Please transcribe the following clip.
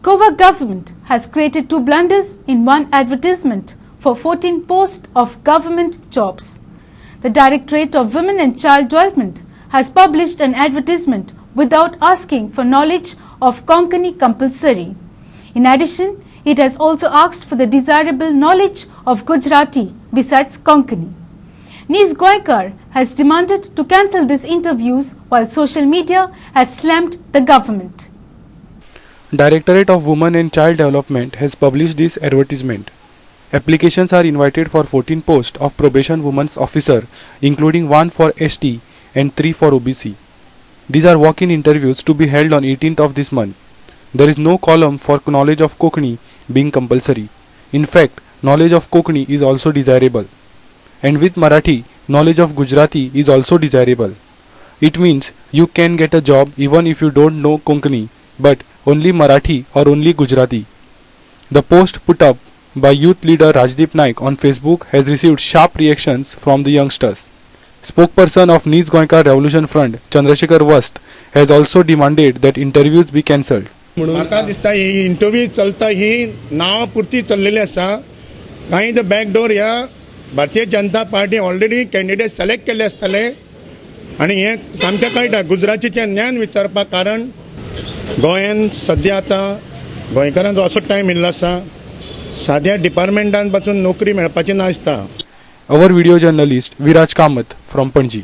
Goa government has created two blunders in one advertisement for 14 posts of government jobs. The Directorate of Women and Child Development has published an advertisement without asking for knowledge of Konkani compulsory. In addition, it has also asked for the desirable knowledge of Gujarati besides Konkani. Nees Goenkar has demanded to cancel these interviews, while social media has slammed the government. Directorate of Women and Child Development has published this advertisement. Applications are invited for 14 posts of probation women's officer, including 1 for ST and 3 for OBC. These are walk-in interviews to be held on 18th of this month. There is no column for knowledge of Konkani being compulsory. In fact, knowledge of Konkani is also desirable. And with Marathi, knowledge of Gujarati is also desirable. It means you can get a job even if you don't know Konkani, but only Marathi or only Gujarati. The post put up by youth leader Rajdeep Naik on Facebook has received sharp reactions from the youngsters. Spokesperson of Nees Goenkar Revolution Front, Chandrasekhar Vast, has also demanded that interviews be cancelled. म्हाका दिसता ही interview चलता ही नांवा पुरती चल्लेली आसा. कांय the backdoor ह्या Bharatiya Janata party already candidate select केल्ले आसतले आनी हें सामकें कळटा गुजरातीचें ज्ञान विचारपाक, कारण गोंयान सद्या आतां गोंयकारांचो असो टायम येयल्लो आसा, साद्या डिपार्टमेंटान पासून नोकरी मेळपाची ना दिसता. Our video journalist Viraj Kamath from Panji.